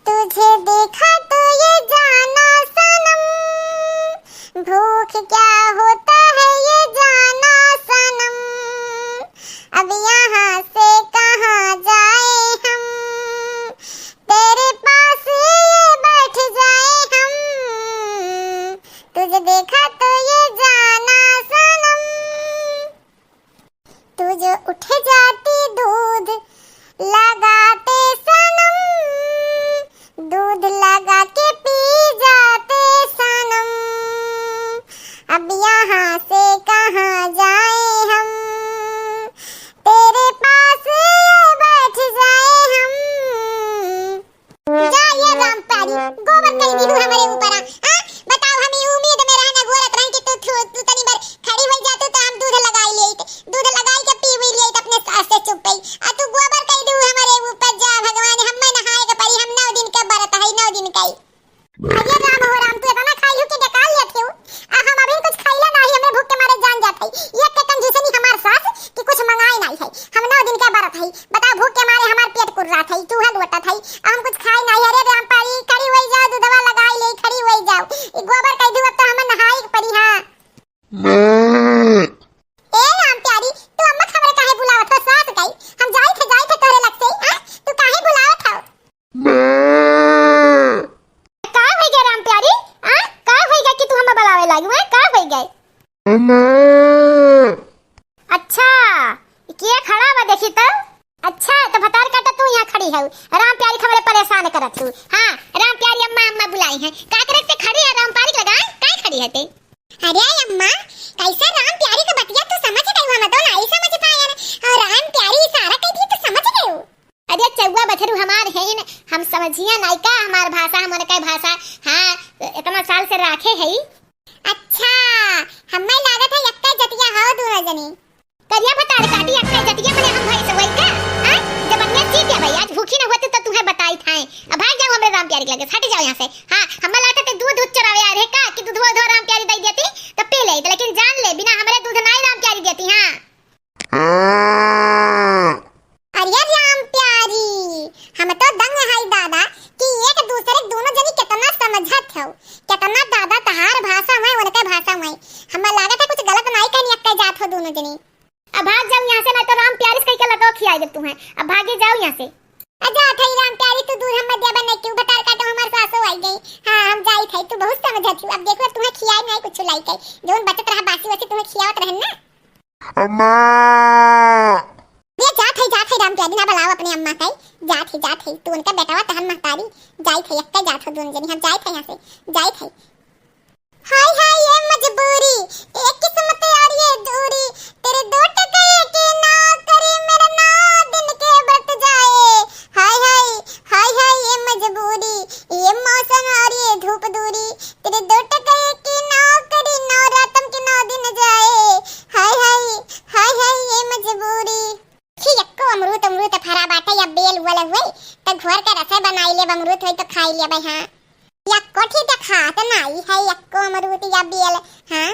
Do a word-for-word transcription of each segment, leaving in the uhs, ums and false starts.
तुझे देखा तो ये जाना सनम, भूख क्या होता है ये जाना सनम, अब यहाँ से कहाँ जाए हम, तेरे पास ये बैठ जाए हम, तुझे देखा तो ये जाना सनम। तू जो उठ जाती दूध लगाते सनम, दूध लगा के पी जाते सनम, अब यहाँ से कहाँ जाए हम, तेरे पास ये बैठ जाए हम। जा ये राम प्यारी, गोबर कई दिहू हमरे ऊपर, हाँ? बताओ, हम ई उम्मीद में रहन, अगोरत रहन कि तू, तू, तू तनी भर खड़ी होई जातू तो हम दूध लगाई लेइत, दूध लगाई के पी भी लेइत अपने सास से चुप्पे। आ तू गोबर कई दिहू हमरे ऊपर, जा भगवान, हम्मे नहाए के पड़ी, हम नौ दिन के बरत हई, नौ दिन के। अरे राम हो राम, तू इतना खाई हू कि डकार लेत हू। आ हम अभी कुछ खाइला नाही, हमरे भूख के मारे जान जात हई। ये के कंजूसनी हमार सास कि कुछ मंगाए नाही है। हम नौ दिन के बरत हई। बताओ, भूख के मारे हमार पेट कुर्रात हई, चूहा लोटत हई। आ हम कुछ खाए नाही। अरे राम प्यारी, खड़ी होई जाओ, दूधवा लगाई ले, खड़ी होई जाओ। ई गोबर कई दिहू, अब तो हमें नहाए के पड़ी, हाँ। ए राम प्यारी, तू अम्मा खबर काहे बुलावत हो? सास गई, हम जाई थे, जाई थे तोहरे लग से, हाँ? तू काहे बुलावत हो? का होई गए राम प्यारी? आ? का होई गए कि तू हमें बुलावे लागी? आ? का होई गए? अच्छा, के खड़ा बा देखी तो? अच्छा, तो भतार काटा तू यहाँ खड़ी है, राम प्यारी हमरे परेशान करत तू। हाँ, राम प्यारी अम्मा, अम्मा बुलाई है। का करे से खड़ी है राम प्यारी लगा? काहे खड़ी है ते? अरे अम्मा, कैसे राम प्यारी के बतिया तू समझ गई? हम तो नहीं समझ पाए। और राम प्यारी इशारा कर दी, तू समझ गई? अरे चौवा बछरू हमार है न, हम समझिया नायका, हमार भाषा, हम उनका भाषा, हाँ, इतना साल से राखे है। अच्छा, हमें लागत है यक्का जतिया हो दोनों जनी। करिया भतार काटी यक्का जतिया, मने हम भैंस वही का? हाँ? जबनिया चीट है भाई, आज भूखी न होती तो तुम्हें बताई था। अब भाग जाओ हमरे राम प्यारी के लगे, हट जाओ यहाँ से। हाँ, हमें लागत है दूध, दूध चरावे आ रहे का कि दूध, दूध राम प्यारी दे देती तो पी लेइत, लेकिन जान ले, बिना हमरे दूध नाई राम प्यारी देती। हाँ। अरे राम प्यारी, हम तो दंग हई दादा कि एक दूसरे के दोनों जनी कितना समझत हो, कितना दादा तहार भाषा में, उनके भाषा में। हमें लागत है कुछ गलत नाई कहनी अक्का जात हो दोनों जनी। अब भाग जाओ यहाँ से, नहीं तो राम प्यारी से कहीं के लतो खियाई देब तुम्हें। अब भागे जाओ यहाँ से। आ जात हई राम प्यारी, तू दूध हमें देबे नहीं क्यों? भतार काटो हमार सासो आई गई। हाँ, हम जाई थे, तू बहुत समझत हो। अब देखो तुम्हें खियाई नहीं कुछ लाई के, जौन बचत रहा बासी वासी तुम्हें खियावत रहन ना। अम्मा। ये जात है, जात है राम प्यारी, ना बुलाओ अपने अम्मा का। जात है, जात है, तू उनका बेटवा तहन महतारी। जाई थे, यक्का जात हो दोनों जनी, हम जाई थे यहाँ से, जाई थे। हाय हाय ये मजबूरी, ये किस्मत और ये दूरी, तेरे दो टके की नौकरी, मेरा नौ दिन के बरत जाए। हाय हाय, हाय हाय ये मजबूरी, ये मौसम और ये धूप दूरी, तेरे दो टके की नौकरी, नौ रातम के नौ दिन जाए। हाय हाय, हाय हाय ये मजबूरी। छी, यक्को अमरूद, अमरूद फरा बाटे या बेल उल हुए, त घोर के रसे बनाई लेब, अमरूद होई तो खाई लेबै, हाँ। यक्को ठीक है, खात नाई है यक्को अमरूद या बेल, हाँ।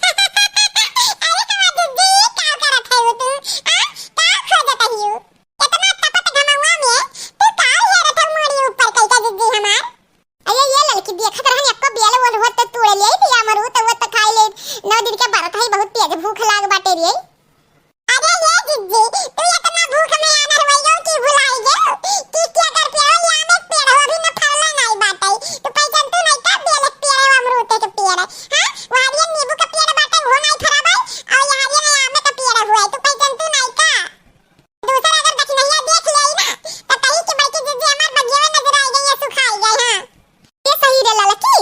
अरे हमार दीदी, का करत है वो तू? आ? का खोजत है यू? इतना तपत घमवा में तू का हेरत है मोरी ऊपर कई का दीदी हमार? अरे ये ललकी, देखत रहन यक्को बेल उल हुआ तो तोड़ ले, या अमरूद हुआ तो खाई ले। नौ दिन के बरत है, बहुत तेज भूख लाग बाटे रे। अरे ये जिज्जी, तू इतना भूख में आनर वइयो कि भुलाई गयो कि केकर पेड़, ये आमे के पेड़ हो, अभी न फरला नाई बाटे। तू पहचानतू नाई का, बेल के पेड़ है, अमरूद के पेड़ है? हाँ? वहारियन नींबू के पेड़ बाटे, वो नाई फराबे, और यहारियन आमे के पेड़ हुए, तू पहचानतू नाई का? दूसरा अगर दखिनहिया देख लेई ना, तो कही कि बड़की जिज्जी हमार बगिया में नजर आई गई है, सुखाई गई, हाँ। ये सही रे ललकी।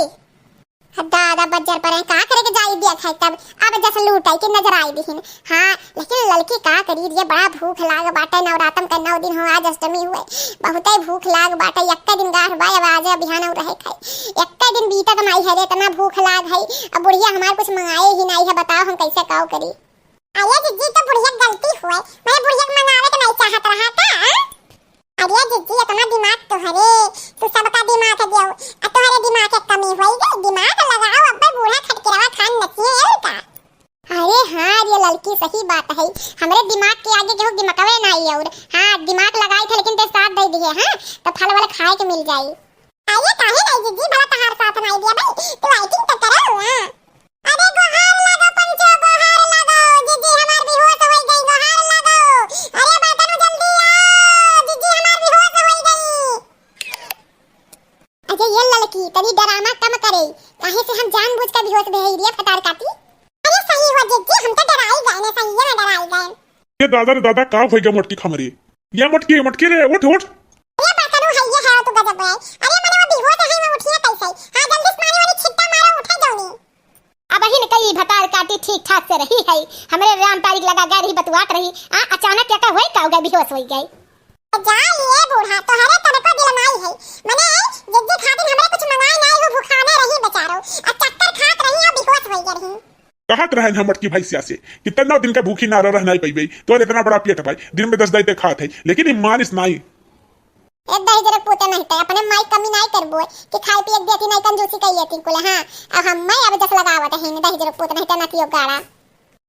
दादा बज्जर पर हैं, का करे के जाई दिया खाई तब, अब जस लूटाई के नजर आई दिहिन। हाँ, लेकिन ललकी का करी रे, बड़ा भूख लाग बाटे, नवरातन का नौ दिन हो, आज अष्टमी हुए, बहुते भूख लाग बाटे, यक्का दिन गार बा, अब आज बिहान और रहे खाई, यक्का दिन बीतत नाई है रे, इतना भूख लाग है, अब बुढ़िया हमार कुछ मंगाए ही नाई है, बताओ हम कैसे काव करी? अरे जिज्जी, तो बुढ़िया गलती हुए, मैं बुढ़िया के मंगावे के नहीं चाहत रहा का, हाँ? अरे जिज्जी, इतना दिमाग तोहरे, तू सबका दिमाग देउ, आ तोहरे दिमाग के कमी होई गई, दिमाग लगाओ, अब बूढ़ा खटकिरवा खान नचिए और का? अरे हाँ रे ललकी, सही बात है, हमरे दिमाग के आगे केहू दिमकवे नाई। और हाँ, दिमाग लगाई थे लेकिन ते साथ दे दिए, हाँ, तो फल वल खाए के मिल जाई। अरे काहे नाई जीजी, भला तहार साथ नाई दिया भाई, तू acting तो करो, हाँ। अरे गोहार लागो पंचो, गोहार लागो, जीजी हमार बेहोश होई गई, गोहार लागो। अरे बर्तन जल्दी आओ, जीजी हमार बेहोश होई गई। अरे ये ललकी, तनी ड्रामा कम करे, काहे से हम जानबूझ के बेहोश भई रे फटार काटी। अरे सही हो जीजी, हम तो डराई गए ने, सही में डराई गए। ये दादा रे दादा, का होई गया मोटकी खमरी? ये मोटकी, मोटकी रे, उठ, उठ। अरे बर्तन है, ये है तो गजब है। अरे मने वो बेहोश है, मैं उठिए कैसे? हाँ जल्दी से पानी वानी छिट्टा मारो, उठे जाओ नी। अब ही कई भतार काटी ठीक ठाक से रही है, हमरे राम तारीख लगा गए रही, बतुआत रही, आ अचानक क्या का होई, का हो गए, बेहोश होई गए। जा ये बूढ़ा, तोहरे तनको दिल नाई है। मने जिज्जी खातिर हमरे कुछ मंगाए नाई हो, भुखाने रही बेचारो। आ चक्कर खात रही, आ बेहोश होई गई रही। कहत रहन हम मोटकी भैंसिया से कि तन्नो दिन का भूखी ना रह, रह नाई पइबे, तोर इतना बड़ा पेट भाई, दिन में दस दाई ते खात है, लेकिन ई मानिस नाई। ए दहिजरक पूते नहीं ते, अपने माई कमी नाई करबो कि खाए पिए के देती नाई, कंजूसी कई लेती कुल, हाँ। अब हम मैं अब जस लगावत है, दहिजरक पूत नहीं ते नतियो गाड़ा।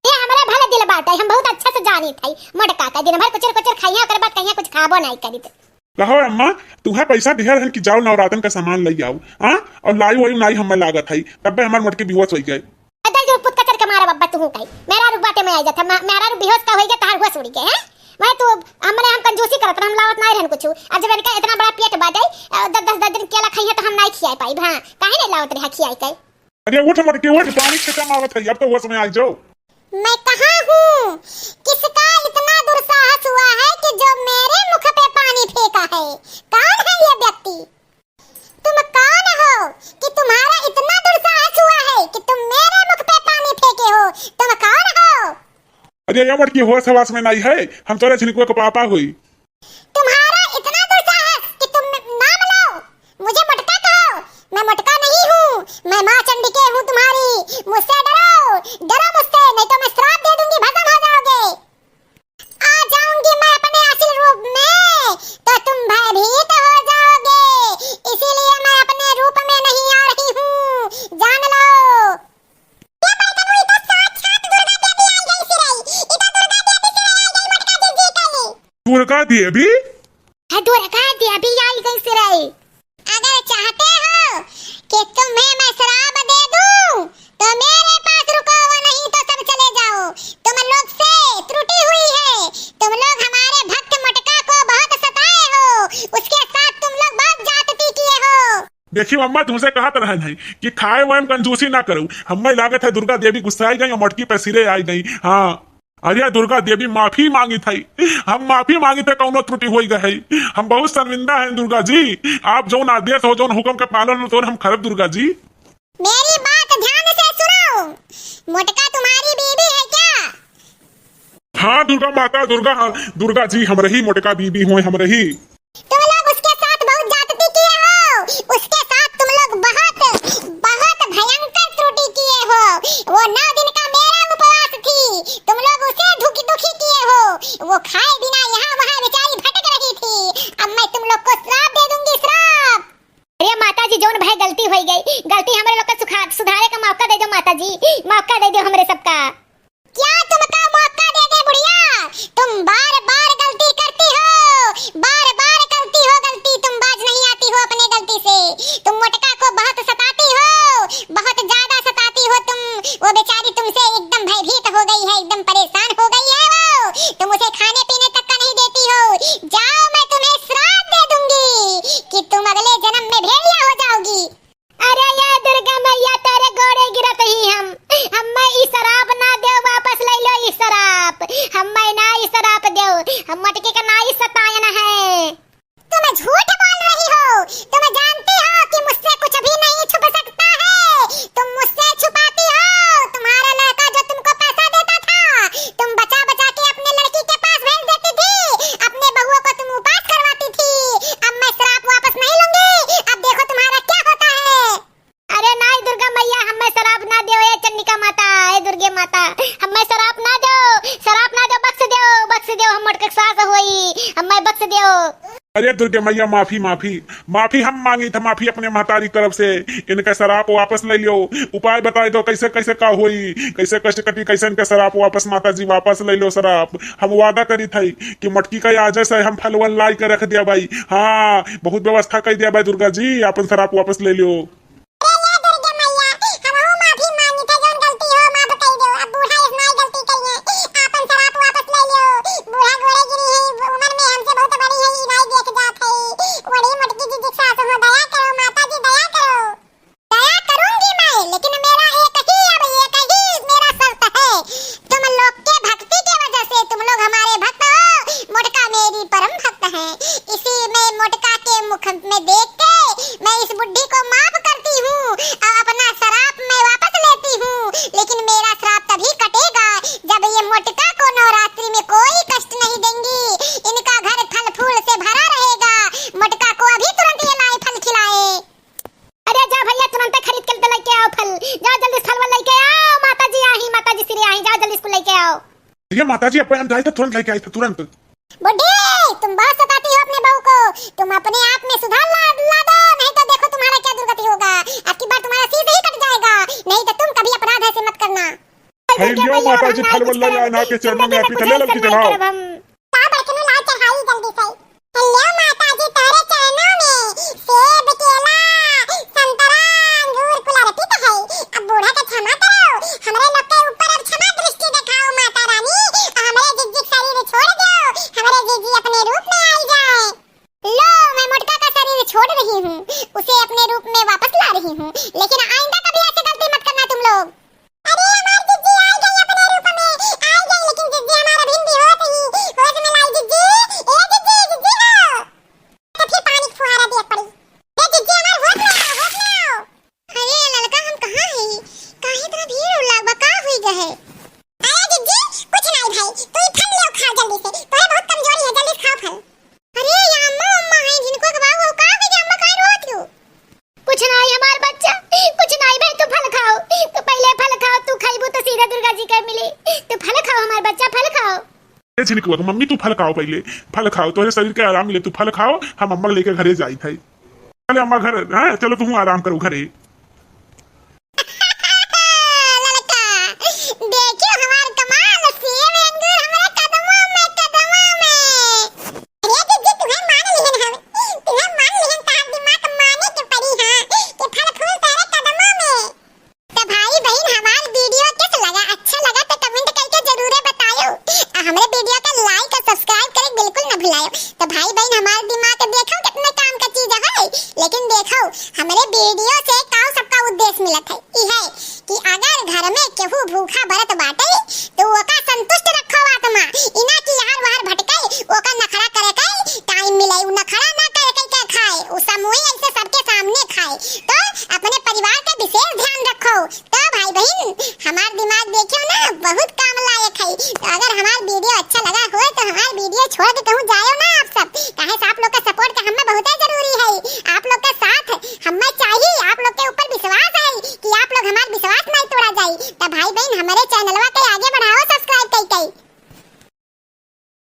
ये हमरे भले दिल बाटे, हम बहुत अच्छा से जानी थई। मोटका का दिन भर कुचर कुचर खाइया, ओकर बाद कहिया कुछ खाबो नाई करी। कहो अम्मा, तुहे पैसा दिहल हन कि जाओ नवरातन का सामान लई आओ, हाँ? और लाई वाई नाई हमें लागत है, तब्बे हमार मोटकी बेहोश होई गए। अदे जो पुत कचर के मारा बब्बा तुहू कही, मेहरारू बाटे में आई जात है, मेहरारू बेहोश का होई गए, तहार होश उड़ी गए, हैं? मैं तो, हमने हम कंजूसी करत रहन, हम लावत नाई रहन कुछ। अब जब इनका इतना बड़ा पेट बाटे, अ, दस, दस, दस दिन केला खाइया तो हम नाई खियाई पाई, हाँ? काहे नाई लावत रहा खियाई के? अरे उठ मोटकी उठ, पानी छिट्टा मारत है, अब तो होश में आई जाओ। मैं कहाँ हूँ? किसका इतना दुस्साहस हुआ है कि जो मेरे मुख पे पानी फेंका है? कौन है ये व्यक्ति? तुम कौन हो कि तुम्हारा इतना दुस्साहस हुआ है कि तुम मेरे मुख पे पानी फेंके हो? तुम कौन हो? अरे ये मोटकी होश हवास में नाई है, हम तोरे झिनकुआ के पापा होई। तुम्हारा इतना दुस्साहस कि तुम नाम लो, मुझे मोटका कहो। मैं मोटका नहीं हूँ, मैं माँ चंडिके हूँ तुम्हारी। मुझसे डरो, डरो मुझसे, नहीं तो मैं श्राप दे दूंगी, भस्म हो जाओगे। आ जाऊंगी मैं अपने असल रूप में, तो तुम भयभीत हो जाओगे, इसीलिए मैं अपने रूप में नहीं आ रही हूँ, जान लो। ये बड़कनू, ई तो साक्षात दुर्गा देवी आई गई सिरई। ई तो दुर्गा देवी सिरई आई गई, मोटका जीजी कही। दुर्गा देवी? हाँ, दुर्गा देवी आई गई सिरई। अगर चाहते हो कि तुम्हें मैं श्राप दे दूं, तो मेरे पास रुको, वो नहीं तो सब चले जाओ। तुम लोग से त्रुटि हुई है, तुम लोग हमारे भक्त मोटका को बहुत सताए हो, उसके साथ तुम लोग बहुत ज्यादती किए हो। देखियो अम्मा, तुमसे कहत रहन है कि खाए वाए में कंजूसी ना करो। हमें लागत है दुर्गा देवी गुस्साई गई और मोटकी पे सिरे आई गई। हाँ, अरे दुर्गा देवी, माफी मांगी थई, हम माफी मांगी थे, कौनो त्रुटि होई गई है। हम बहुत शर्मिंदा हैं दुर्गा जी, आप जौन आदेश हो, जौन हुक्म के पालन हो, तौन हम करब दुर्गा जी। मेरी बात ध्यान से सुनो, मोटका तुम्हारी बीवी है क्या? हाँ दुर्गा माता, दुर्गा, हाँ, दुर्गा जी, हमरे ही मोटका बीवी हुए, हमरे ही। तुम लोग उसके साथ बहुत ज्यादती किए हो, उसके साथ तुम लोग बहुत, बहुत भयंकर त्रुटि किए हो। वो नौ दिन का मेरा उपवास थी, तुम लोग उसे दुखी, दुखी किए हो। वो खाए बिना यहाँ वहाँ बेचारी भटक रही थी। अब मैं तुम लोग को श्राप दे दूंगी, श्राप। अरे माता जी, जौन भय गलती होई गई, गलती हमरे लोग का सुखा-, सुधारे का मौका दे दो माता जी, मौका दे दो हमरे सबका। क्या तुमको मौका दे दे बुढ़िया? तुम बार बार गलती करती हो, बार बार करती हो गलती, तुम बाज नहीं आती हो अपने गलती से। तुम मोटका को बहुत सताती हो, बहुत ज्यादा सताती हो तुम। वो बेचारी तुमसे एकदम भयभीत हो गई है, एकदम परेशान हो गई है वो। तुम उसे खाने पीने तक का नहीं देती हो। जाओ, मैं तुम्हें श्राप दे दूंगी कि तुम अगले जन्म में भेड़िया हो जाओगी। अरे ये दुर्गा मैया, तेरे गोड़े गिरत ही हम, हम्मे ई श्राप ना देव, वापस ले लो ई श्राप, हम्मे ना ई श्राप देव, हम मोटकी का ना ई सतायन है। तुम झूठ बोल रही हो, तुम जानती हो कि मुझसे कुछ भी नहीं छुप सकता है, तुम मुझसे छुपाती हो, तुम्हारा लड़का जो तुमको पैसा देता था, तुम बचा बचा के अपने लड़की के पास भेज देती थी, अपने बहुओं को तुम उपास करवाती थी। अब मैं श्राप वापस नहीं लूंगी, अब देखो तुम्हारा क्या होता है। अरे नाई दुर्गा मैया, हम्मे श्राप ना देव, ए चंडिका माता, ए दुर्गे माता, हम्मे श्राप ना देव, श्राप ना देव, बख्श देव, बख्श देव, हम मोटका सास होई, हम्मे बख्श देव। अरे दुर्गे मैया, माफी, माफी, माफी हम मांगी थे, माफी अपने महतारी तरफ से। इनका सराप वापस ले लियो। उपाय बताई दो, कैसे, कैसे का होई, कैसे कष्ट कटी, कैसे इनका सराप वापस, माता जी वापस ले लियो सराप। हम वादा करी थे कि मोटकी का आजे से हम फलवन लाई के रख दिया भाई। हाँ, बहुत व्यवस्था कर दिया भाई दुर्गा जी, अपन सराप वापस ले लियो। अरे ले दुर्गे मैया, हमहू माफी मांगी थे, जौन गलती हो माफ कई दो। अब बूढ़ा इस नाई गलती करी है, आपन सराप वापस ले लियो। बूढ़ा गोड़े गिरी है, उम्र में हमसे बहुत बड़ी है, ई नाई देख जात है। बड़ी मोटकी जी, जी सास हो, दया करो माता जी, दया करो। दया करूंगी मैं, लेकिन मेरा एक ही, अब एक ही मेरा शर्त है, तुम लोग के भक्ति के वजह से, तुम लोग हमारे भक्त हो, मोटका मेरी परम भक्त है, इसी में मोटका के मुख में देख के मैं इस बुढ़ी को माफ करती हूँ और अपना श्राप मैं वापस लेती हूँ, लेकिन मेरा श्राप तभी कटेगा जब ये मोटका को नवरात्रि में कोई कष्ट नहीं देंगी, इनका घर फल फूल से भरा रहेगा। मोटका को अभी तुरंत ये लाए फल खिलाए। अरे जा भैया, तुरंत खरीद के लेके आओ फल, जाओ जल्दी से फल वल लेके आओ। माता जी आही, माता जी श्री आही, जाओ जल्दी से लेके आओ। ये माता जी, अब हम जाए थे, तुरंत लेके आए थे, तुरंत। बुढ़ी, तुम बहुत सताती हो अपने बहू को, तुम अपने आप में सुधार ला, ला दो, नहीं तो देखो तुम्हारा क्या दुर्गति होगा। अब की बार तुम्हारा शीश ही कट जाएगा, नहीं तो तुम कभी अपराध ऐसे मत करना। अरे लियो माता जी, फल वल ला, अनाथ के चरणों में अर्पित है, ले ललकी चढ़ाओ। का बड़कनू लाओ चढ़ाई जल्दी से। लो माता जी, तोहरे चरणों में सेब, केला, संतरा, अंगूर कुल अर्पित है। अब बूढ़ा के क्षमा करो, हमरे लोग के ऊपर अब क्षमा दृष्टि दिखाओ माता रानी, और हमरे जिज्जी के शरीर छोड़ दो, हमरे जिज्जी अपने रूप में आई जाए। लो, मैं मोटका का शरीर छोड़ रही हूँ, उसे अपने रूप में वापस ला रही हूँ, लेकिन आइंदा कभी ऐसी गलती मत करना तुम लोग। अरे हमार जिज्जी आई गई अपने रूप में, आई गई, लेकिन जिज्जी हमार अभिन भी होत ही, होश में लाई जिज्जी, ए जिज्जी, जिज्जी हो। तो फिर पानी की फुहारा दिया पड़ी। ए जिज्जी हमार होश में आओ, होश में आओ। अरे ललका हम कहाँ है? काहे इतना भीड़ उड़ लाग बा, का हुई गए? अरे जिज्जी, कुछ नहीं भाई, तू ही फल ले खा जल्दी से, तोरे बहुत कमजोरी है, जल्दी से खाओ फल। अरे, ये अम्मा, अम्मा है, जिनको के बाबू, का हो गया अम्मा, काहे रोत हो? कुछ ना है हमार बच्चा, कुछ ना है भाई, तू फल खाओ, तू पहले फल खाओ, तू खाइबू तो सीधा दुर्गा जी के मिली, तू फल खाओ हमार बच्चा, फल खाओ। ए झिनकुआ के मम्मी, तू फल खाओ पहले, फल खाओ, तोहरे शरीर के आराम मिले, तू फल खाओ, हम अम्मा के लेके घरे जाई थे। चले अम्मा घर, हाँ, चलो तुम आराम करो घरे। ललका, देखियो हमार कमाल, सेब अंगूर हमरे कदमों में, कदमों में। अरे जिज्जी, तुहे मान लिहन हम, तुहे मान लिहन, तार दिमाग माने के पड़ी, हाँ, कि फल फूल तारे कदमों में। तो भाई बहन, हमार video कैसा लगा? अच्छा लगा तो comment करके जरूर बतायो। आ हमरे video का like और subscribe करे बिल्कुल ना भुलायो। तो भाई बहन, हमार दिमाग देखो कितने काम का चीज है, लेकिन देखो हमरे video से का सबका उद्देश्य मिलत है, ई है कि अगर घर में केहू भूखा बरत बाटे, तो ओका संतुष्ट रखो आत्मा, इना कि यार वार भटके, ओका नखड़ा करे के time मिले, उ नखड़ा ना करे के, के खाए, उ समूहे ऐसे सबके सामने खाए। तो अपने परिवार का विशेष ध्यान रखो। तो भाई बहन, हमार दिमाग देखियो ना, बहुत काम लायक है। तो अगर हमार video अच्छा लगा होए तो हमार video छोड़ के कहूँ जायो ना आप सब, काहे से आप लोग का support का हमें बहुत जरूरी है। आप लोग का साथ हमें चाहिए, आप लोग के ऊपर विश्वास है कि आप लोग हमार विश्वास नहीं तोड़ा जाए। तो भाई बहन, हमारे channelवा के